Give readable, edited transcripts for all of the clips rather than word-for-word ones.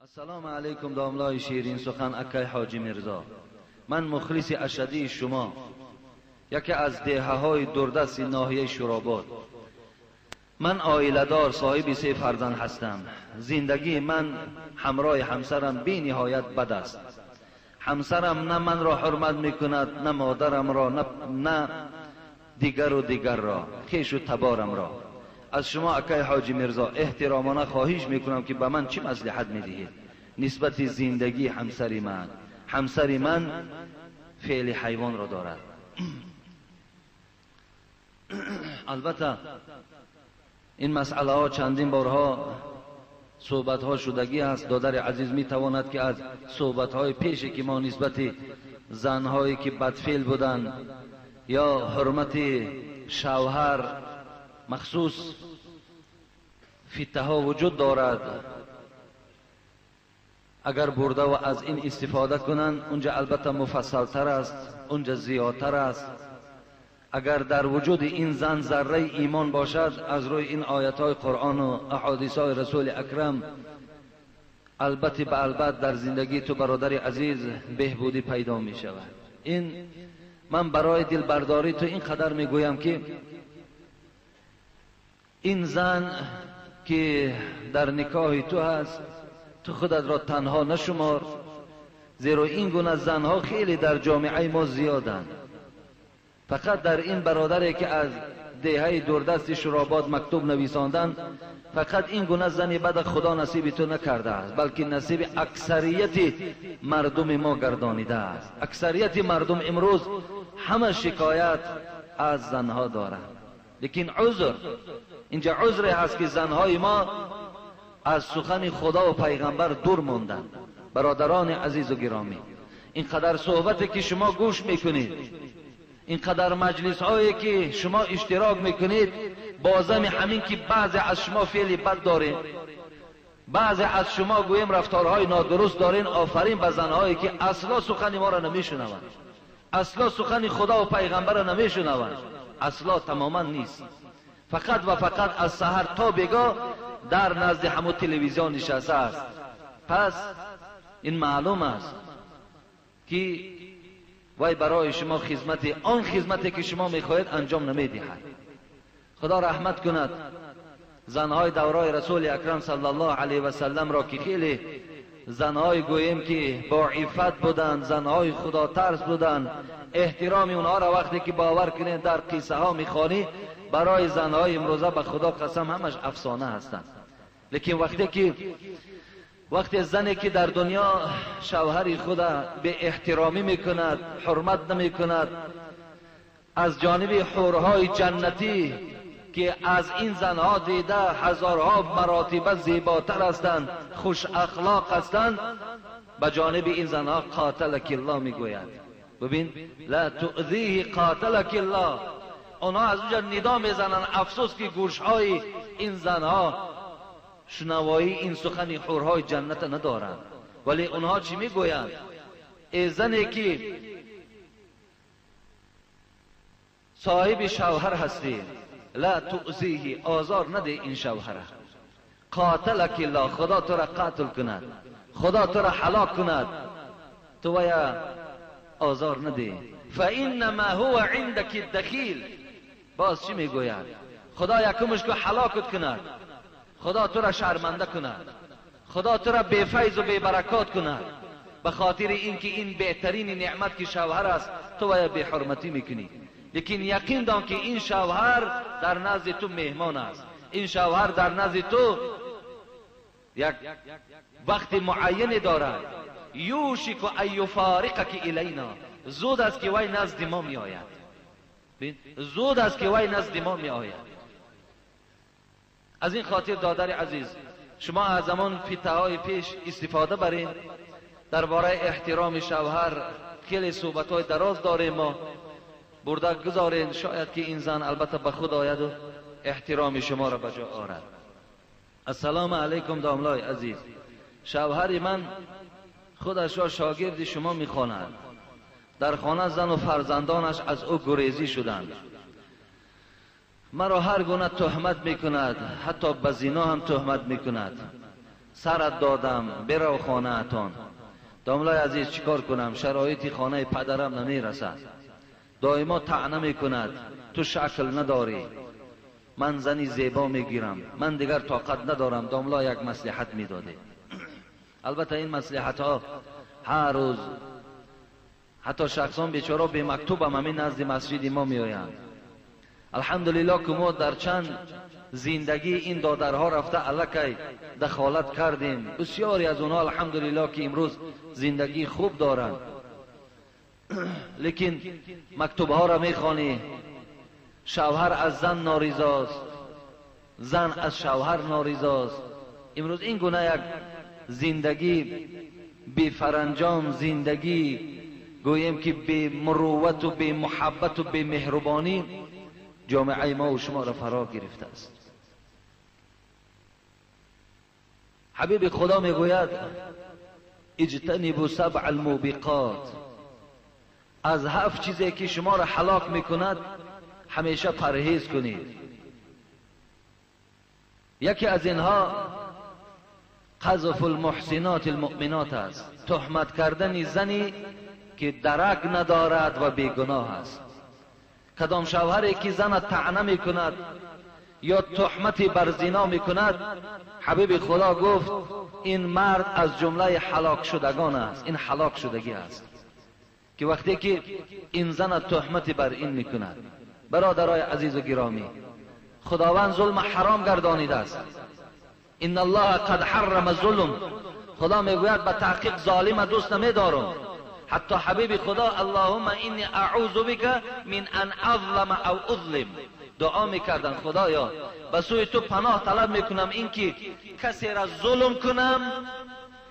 Ассалому алайкум, домлаи ширин сухан акай Ҳоҷи Мирзо. Ман мухлиси ашадии шумо, яке аз деҳаҳои дурдасти ноҳияи Шуробод. Ман оиладор, соҳиби се фарзанд ҳастам. Зиндагии ман ҳамроҳи ҳамсарам бениҳоят бад аст. Ҳамсарам на манро ҳурмат мекунад, на модарамро, на дигару дигарро, хешу таборамро. Аз шумо акай Ҳоҷи Мирзо эҳтиромона хоҳиш мекунам, ки ба ман чӣ маслиҳат медиҳед нисбати зиндагии ҳамсари ман. Ҳамсари ман феъли ҳайвонро дорад. Албатта ин масъалаҳо чандин борҳо суҳбатҳо шудагӣ аст. Додари азиз метавонад, ки аз суҳбатҳои пеше ки мо нисбати занҳое ки бадфеъл буданд ё ҳурмати шавҳар махсус фитнаҳо вуҷуд дорад, агар бурда ва аз ин истифода кунанд, унҷа албатта муфассалтар аст, унҷа зиёдтар аст. Агар дар вуҷуди ин зан зарраи имон бошад, аз рӯи ин оятҳои Қуръону аҳодисҳои Расули Акрам, албатта ба албат дар зиндагии ту, бародари азиз, беҳбудӣ пайдо мешавад. Ин ман барои дилбардории ту ин қадар мегӯям, ки ин зан ки дар никоҳи ту ҳаст, ту худатро танҳо нашумор, зеро ин гуна занҳо хеле дар ҷомеаи мо зиёданд. Фақат дар ин бародаре ки аз деҳаи дурдасти Шуробод мактуб нависонданд, фақат ин гуна зани бада Худо насиби ту накардааст, балки насиби аксарияти мардуми мо гардонидааст. Аксарияти мардум имрӯз ҳама шикоят аз занҳо доранд. Лекин узр, инҷа узре ҳаст, ки занҳои мо аз сухани Худо ва пайғамбар дур монданд. Бародарони азизу гиромӣ, ин қадар суҳбате ки шумо гӯш мекунед, ин қадар маҷлисҳое ки шумо иштирок мекунед, бозами ҳамин ки баъзе аз шумо феъли бад доред, баъзе аз шумо гӯем рафторҳои нодуруст дорен, офарин ба занҳое ки асло сухани моро намешунаванд, асло сухани Худо ва пайғамбарро намешунаванд, асло тамоман нест. Фақат ва фақат аз саҳар то бегоҳ дар назди ҳамун телевизион нишастааст. Пас ин маълум аст, ки вай барои шумо хизмати он хизмате ки шумо мехоҳед анҷом намедиҳад. Худо раҳмат кунад занҳои давраи Расули Акрам саллаллоҳу алайҳи васалламро, ки хеле занҳои гӯем ки бо иффат буданд, занҳои худотарс буданд. Эҳтироми онҳоро вақте ки бовар кунед дар қиссаҳо мехонӣ, барои занҳои имрӯза ба Худо қасам ҳамаш афсона ҳастанд. Лекин вақте зане ки дар дунё шавҳари худа беэҳтиромӣ мекунад, ҳурмат намекунад, аз ҷониби ҳурҳои ҷаннатӣ ки аз ин занҳо дида ҳазорҳо маротиба зеботар ҳастанд, хушахлоқ ҳастанд, ба ҷониби ин занҳо қоталаки Аллоҳ мегӯяд. Бибин, ла туъзиҳи қоталаки Аллоҳ. Онҳо аз онҷа нидо мезананд. Афсӯс ки гӯшҳои ин занҳо шунавоии ин сухани ҳурҳои ҷанната надоранд. Вале онҳо чӣ мегӯянд? Э зане ки соҳиби шавҳар ҳастӣ, ла туъзиҳи, озор наде ин шавҳара. Қоталаки Аллоҳ, Худо тура қатл кунад, Худо тура ҳалок кунад, ту вая озор наде. Фаиннама ҳува индаки дахил. Боз чӣ мегӯяд? Худо якумаш ку ҳалокат кунад, Худо тура шарманда кунад, Худо тура бефайзу бебаракот кунад, ба хотири ин ки ин беҳтарини неъмат ки шавҳар аст, ту вая беҳурматӣ мекунӣ. Лекин яқин дон ки ин шавҳар дар назди ту меҳмон аст, ин шавҳар дар назди ту як вақти муайяне дорад. Юшику ан юфориқаки илайна, зуд аст ки вай назди мо меояд. Зуд аст ки вай назди мо меояд. Аз ин хотир додари азиз, шумо аз ҳамон фитнаҳои пеш истифода баред. Дар бораи эҳтироми шавҳар хеле суҳбатҳои дароз дорем мо, бурда гузоред, шояд ки ин зан албатта ба худ ояду эҳтироми шуморо ба ҷо орад. Ассалому алайкум, домлои азиз. Шавҳари ман худашро шогирди шумо мехонад. Дар хона зану фарзандонаш аз ӯ гурезӣ шуданд. Маро ҳар гуна туҳмат мекунад, ҳатто ба зино ҳам туҳмат мекунад. سرت دادم برو خانه اتان. داملای عزیز چیکار کنم؟ شرایط خانه پدرم نمیرسد، دائما طعنه میکند، تو شکل نداری، من زنی زیبا میگیرم، من دیگر طاقت ندارم. داملا یک مصلحت میداده. البته این مصلحت ها هر روز حتی شخصان بیچاره به مکتوب هم همین نزد مسجد ما میآیند. الحمدلله که ما در چند زندگی این دادرها رفته الکی دخالت کردیم. بسیاری از اونها الحمدلله که امروز زندگی خوب دارند، لیکن مکتوب ها را میخوانی، شوهر از زن نارضاست، زن از شوهر نارضاست. امروز این گونه یک زندگی بی فرنجام، زندگی گوییم که بی مروت و بی محبت و بی مهربانی جامعه ما و شما را فرا گرفته است. حبیب خدا میگوید اجتنبوا سبع الموبقات، از هفت چیزی که شما را هلاک میکند همیشه پرهیز کنید. یکی از اینها قذف المحسنات المؤمنات است، تهمت کردن زنی که درک ندارد و بیگناه است. کدام شوهری که زن طعنه میکند یا تهمتی بر زنا میکند، حبیب خدا گفت این مرد از جمله هلاک شدگان است، این هلاک شدگی است که وقتی که این زن تهمتی بر این میکند. برادرای عزیز و گرامی، خداوند ظلم حرام گردانیده است. ان الله قد حرم الظلم، خدا میگوید به تحقیق ظالم دوست نمیدارم. حتی حبیب خدا اللهم انی اعوذ بک من ان اظلم او اظلم دعا میکردن، خدایا به سوی تو پناه طلب میکنم اینکه کسی را ظلم کنم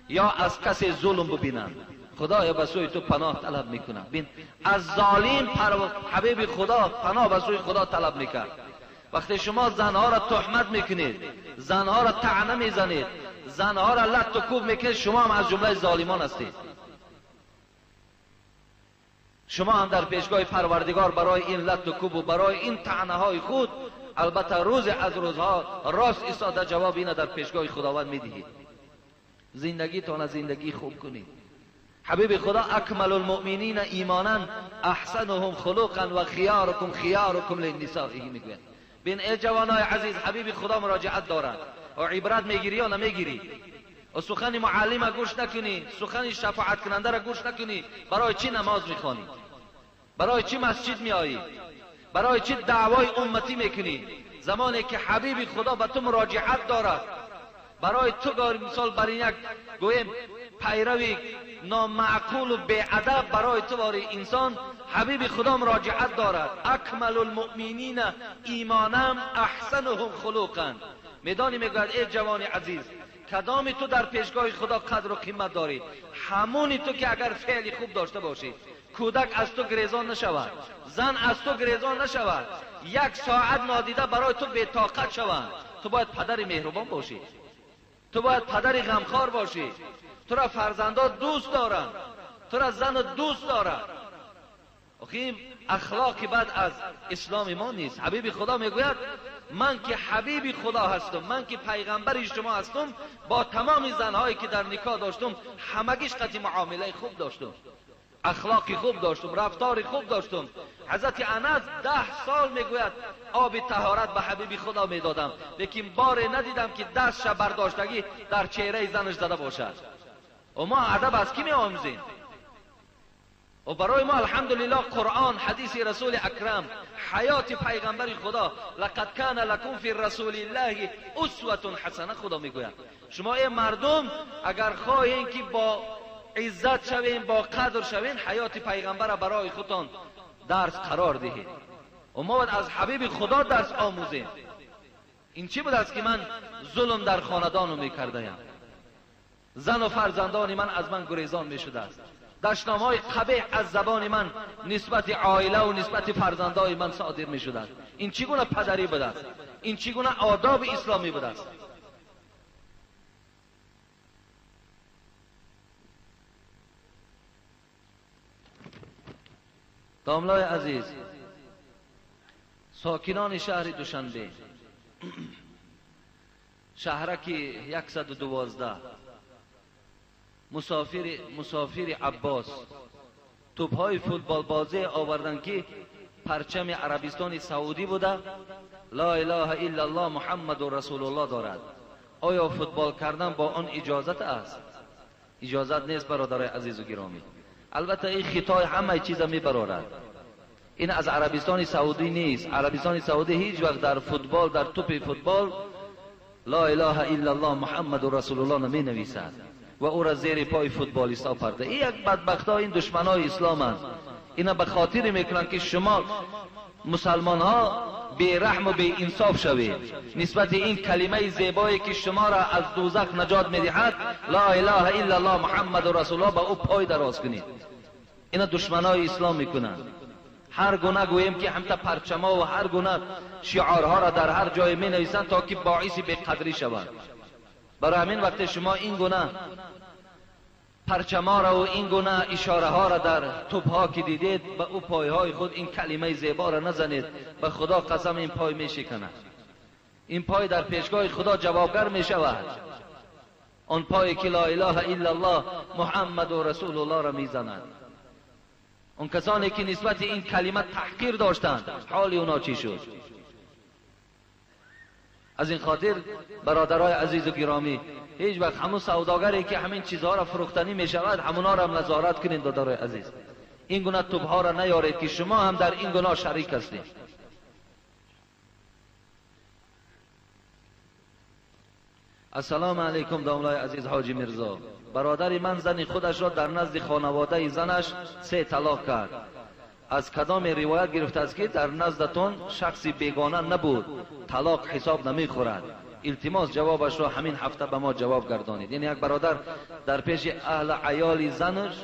یا از کسی ظلم ببینم. خدایا به سوی تو پناه طلب میکنم. بین از ظالم حبیب خدا پناه به سوی خدا طلب میکرد. وقتی شما زنها را تهمت میکنید، زنها را طعنه میزنید، زنها را لت و کوب میکنید، شما هم از جمله ظالمان هستید. شما هم در پیشگاه پروردگار برای این لت و کوب و برای این طعنه های خود البته روز از روزها راست ایستاده جواب اینه در پیشگاه خداوند میدهید. زندگی تان زندگی خوب کنید. حبیب خدا اکمل المؤمنین ایمانا احسنهم خلقا و خیارکم خیارکم لنسائه میگوید. بین ای جوانای عزیز، حبیب خدا مراجعت دارد و عبرت میگیری یا نمیگیری؟ و سخن معلم گوش نکنی، سخن شفاعت کننده را گوش نکنی، برای چی نماز میخوانی؟ برای چی مسجد میایی؟ برای چی دعوای امتی میکنی؟ زمانی که حبیب خدا به تو مراجعت دارد، برای تو مثال بر یک گویم پیروی نامعقول و بی‌ادب، برای تو باری انسان حبیب خدا مراجعت دارد. اکمل المؤمنین ایمانا احسنهم خلقا. میدانی میگوید ای جوان عزیز، کدام تو در پیشگاه خدا قدر و قیمت داری؟ همونی تو که اگر فعل خوب داشته باشی، کودک از تو گریزان نشود، زن از تو گریزان نشود، یک ساعت نادیده برای تو بی‌طاقت شود. تو باید پدر مهربان باشی، تو باید پدر غمخوار باشی، تو را فرزندان دوست دارند، تو را زن دوست دارند. آخه اخلاق بد از اسلام ما نیست. حبیب خدا میگوید من که حبیب خدا هستم، من که پیغمبر شما هستم، با تمام زنهایی که در نکاح داشتم همگیش قطعی معامله خوب داشتم، اخلاقی خوب داشتم، رفتار خوب داشتم. حضرت انس 10 سال میگوید آب طهارت به حبیب خدا میدادم، لیکن بار ندیدم که دستش برداشتگی در چهره زنش زده باشد. و ما ادب از کی میآموزیم؟ و برای ما الحمدلله قرآن، حدیث رسول اکرم، حیات پیغمبر خدا، لقد کان لکم فی رسول الله اسوة حسنه. خدا میگوید شما ای مردم اگر خواهین که با عزت شوین، با قدر شوین، حیات پیغمبر برای خودتان درس قرار دهید. و ما باید از حبیب خدا درس آموزیم. این چی بود است که من ظلم در خاندانو میکردم، زن و فرزندان من از من گریزان میشده است، دشنام‌های قبیح از زبان من نسبت عائله و نسبت فرزندای من صادر میشده است. این چگونه پدری بوده است؟ این چگونه آداب اسلامی بوده است؟ داملای عزیز، ساکنان شهر دوشنبه، شهرک 112 مسافر عباس توپهای فوتبال بازی آوردن که پرچم عربستان سعودی بوده، لا اله الا الله محمد رسول الله دارد. آیا فوتبال کردن با آن اجازت است؟ اجازت نیست برادرای عزیز و گرامی. البته این خطای همه چیز میبرارد. این از عربستان سعودی نیست. عربستان سعودی هیچ وقت در فوتبال، در توپ فوتبال لا اله الا الله محمد رسول الله نمی نویسد و او را زیر پای فوتبالیست ها پرده. این یک بدبخت ها، این دشمن های اسلام است. اینا به خاطر میکنن که شما مسلمان ها بی رحم و بی انصاف شوید نسبت این کلمه زیبایی که شما را از دوزخ نجات میدهد، لا اله الا الله محمد رسول الله، به او پای دراز کنید. اینا دشمنای اسلام میکنن. هر گونه گوییم که همتا پرچما و هر گونه شعارها را در هر جای می نویسند تا که باعث بی‌قدری شوند. برای همین وقت شما این گونه پرچما را و این گونه اشاره ها را در توپ ها که دیدید، به او پایهای خود این کلمه زیبا را نزنید. به خدا قسم این پای می شکند. این پای در پیشگاه خدا جوابگر می شود. آن پایی که لا اله الا الله محمد و رسول الله را می زند. اون کسانی که نسبت این کلمه تحقیر داشتند، حال اونا چی شد؟ از این خاطر برادرای عزیز و گرامی، هیچ وقت همون سوداگری که همین چیزها را فروختنی می شود، همونا را هم نظارت کنید. برادرای عزیز، این گونه توپها را نیارید که شما هم در این گناه شریک هستید. السلام علیکم داملای عزیز حاجی میرزا. برادر من زن خودش را در نزد خانواده زنش 3 طلاق کرد. از کدام روایت گرفته است که در نزدتون شخصی بیگانه نبود، طلاق حساب نمیخورد؟ التماس جوابش را همین هفته به ما جواب گردانید. یعنی یک برادر در پیش اهل عیال زنش،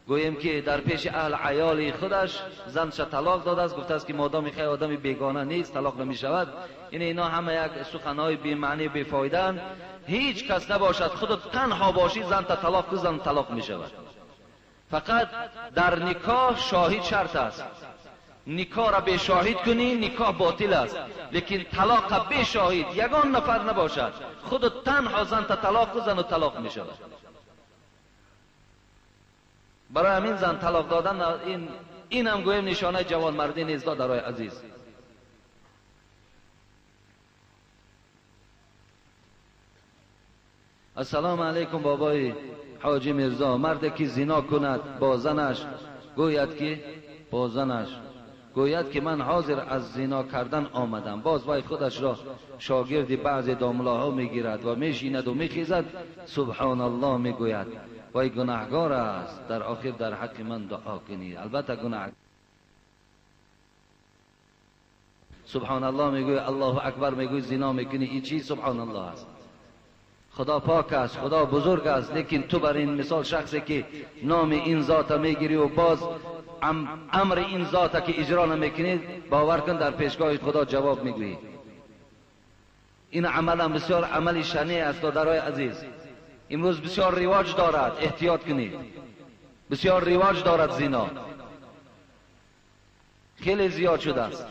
گوییم که در پیش اهل عیال خودش زنش طلاق داده است، گفته است که مادام خیلی آدم بیگانه نیست طلاق نمی شود. یعنی اینا همه یک سخنهای بی معنی بی فایده. هیچ کس نباشد، خودت تنها باشی زن تا طلاق کو، زن طلاق می شود. فقط در نکاح شاهد شرط است. نکاح را به شاهد کنی نکاح باطل است، لیکن طلاق به شاهد یگان نفر نباشد، خودت تنها زن تا طلاق کو، زن و طلاق می شود. برای همین زن طلاق دادن این هم گویم نشانه جوانمردی نیست دادرای عزیز. السلام علیکم بابای حاجی میرزا. مردی که زنا کند با زنش گوید که با زنش گوید که من حاضر از زنا کردن آمدم، باز وی خودش را شاگرد بعض داملاها میگیرد و میشیند و میخیزد، سبحان الله میگوید، وی گناهگار است، در آخر در حق من دعا کنید. البته گناه سبحان الله میگوی، الله اکبر میگوی، زنا میکنی، این چی سبحان الله است؟ خدا پاک است، خدا بزرگ است، لیکن تو بر این مثال شخصی که نام این ذات میگیری و باز امر این ذات که اجرا نمیکنی، باور کن در پیشگاه خدا جواب میگویی. این عمل هم بسیار عمل شنیع است دادرای عزیز. امروز بسیار رواج دارد، احتیاط کنید. بسیار رواج دارد زنا، خیلی زیاد شده است،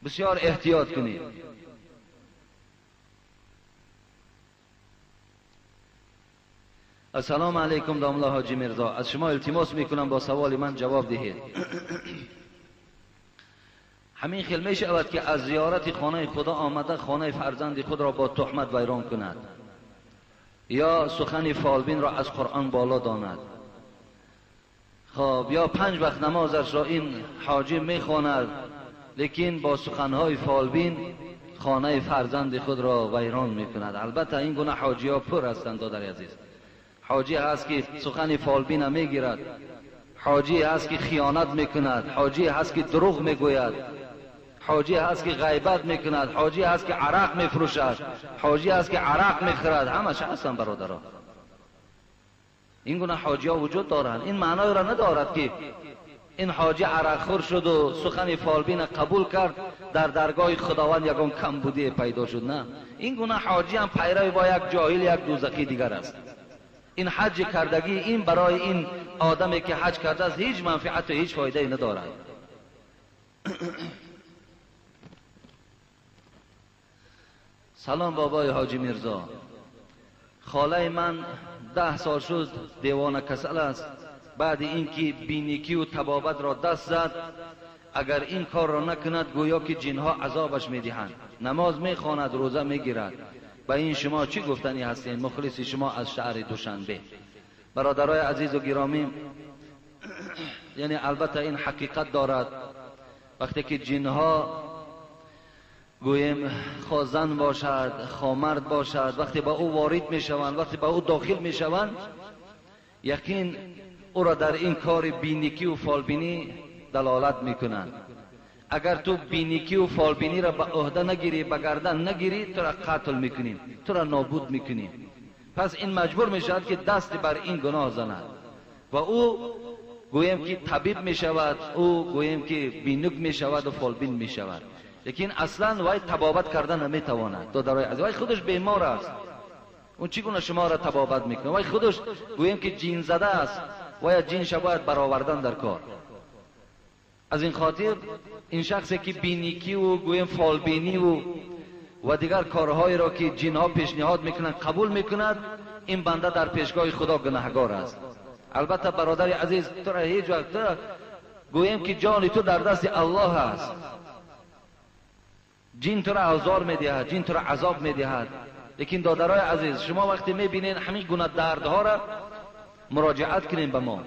بسیار احتیاط کنید. السلام علیکم داملا حاجی میرزا. از شما التماس میکنم با سوال من جواب دهید. همین خیل می شود که از زیارت خانه خدا آمده خانه فرزند خود را با تهمت ویران کند یا سخن فالبین را از قرآن بالا داند. خب یا 5 وقت نمازش را این حاجی میخواند، لیکن با سخنهای فالبین خانه فرزند خود را ویران میکند. البته این گونه حاجی ها پر هستند دادر عزیز. حاجی هست که سخن فالبین میگیرد، حاجی هست که خیانت میکند، حاجی هست که دروغ میگوید، حاجی هست که غیبت میکند، حاجی هست که عرق میفروشد، حاجی هست که عرق میخورد. همش هستن برادرها. این گونه حاجی ها وجود دارند. این معنای را ندارد که این حاجی عرق خور شد و سخن فالبین قبول کرد در درگاه خداوند یگان کمبودی پیدا شد. نه، این گونه حاجی هم پیرو با یک جاهل یک دوزخی دیگر است. این حج کردگی این برای این آدمی که حج کرده است هیچ منفعت و هیچ فایده ای ندارد. Салом бобои Ҳоҷи Мирзо. Холаи ман 10 сол шуд девона касал аст. Баъди инки биникӣ ва табобат ро даст зад, агар ин корро накунад гӯё ки ҷинҳо азобаш медиҳанд. Намоз мехонад, рӯза мегирад. Ба ин шумо чӣ гуфтанӣ ҳастед? Мухлиси шумо аз шаҳри Душанбе. Бародарои азизу гиромӣ, яъне албатта ин ҳақиқат дорад. Вақте ки ҷинҳо гӯем хо зан бошад, хо мард бошад, вақте ба ӯ ворид мешаванд, вақте ба ӯ дохил мешаванд, яқин ӯро дар ин кори биникӣ ва фолбинӣ далолат мекунанд. Агар ту биникӣ ва фолбиниро ба ӯҳда нагирӣ, ба гардан нагирӣ, туро қатл мекунем, туро нобуд мекунем. Пас ин маҷбур мешавад ки даст бар ин гуноҳ занад ва ӯ гӯем ки табиб мешавад, ӯ гӯем ки бинук мешавад ва фолбин мешавад. Лекин аслан вай табобат карда наметавонад. Додарои азиз, вай худаш бемор аст. Он чӣ гуна шуморо табобат мекунад? Вай худаш гӯем ки ҷинзада аст, вай ҷинша бояд баровардан дар кор. Аз ин хотир ин шахсе ки биникӣ ва гӯем фолбинӣ ва дигар корҳоеро ки ҷинҳо пешниҳод мекунанд қабул мекунад, ин банда дар пешгоҳи Худо гунаҳгор аст. Албатта бародари азиз, туро ҳеҷ вақт гӯем ки ҷони ту дар дасти Аллоҳ аст. Ҷин туро озор медиҳад, ҷин туро азоб медиҳад. Лекин додарои азиз, шумо вақте мебинед ҳамин гуна дардҳоро, муроҷиат кунем ба мо,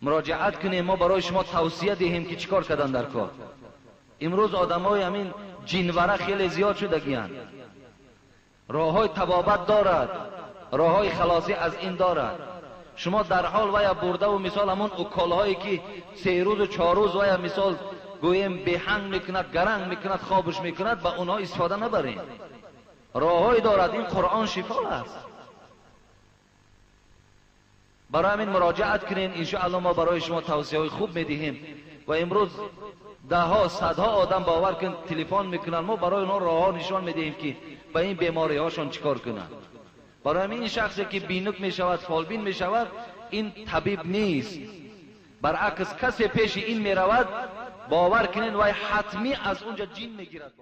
муроҷиат кунем, мо барои шумо тавсия диҳем ки чӣ кор кардан дар кор. Имрӯз одамои ҳамин ҷинвара хеле зиёд шудагиянд. Роҳҳои табобат дорад, роҳҳои халосӣ аз ин дорад. Шумо дар ҳол вая бурдаву мисол ҳамон уколҳое ки 3 рӯзу 4 рӯз вая мисол гӯем беҳанг мекунад, гаранг мекунад, хобуш мекунад, ба онҳо истифода набарем. Роҳҳое дорад, ин Қуръон шифо аст. Барои ҳамин муроҷиат кунед, иншоалло мо барои шумо тавсияҳои хуб медиҳем. Ва имрӯз даҳҳо, садҳо одам бовар кун телефон мекунанд, мо барои онҳо роҳҳо нишон медиҳем ки ба ин бемориҳошон чӣ кор кунанд. Барои ҳамин ин шахсе ки бинук мешавад, фолбин мешавад, ин табиб нест. Баръакс касе пеши ин меравад, бовар кунед вай ҳатмӣ аз унҷа ҷин мегирад.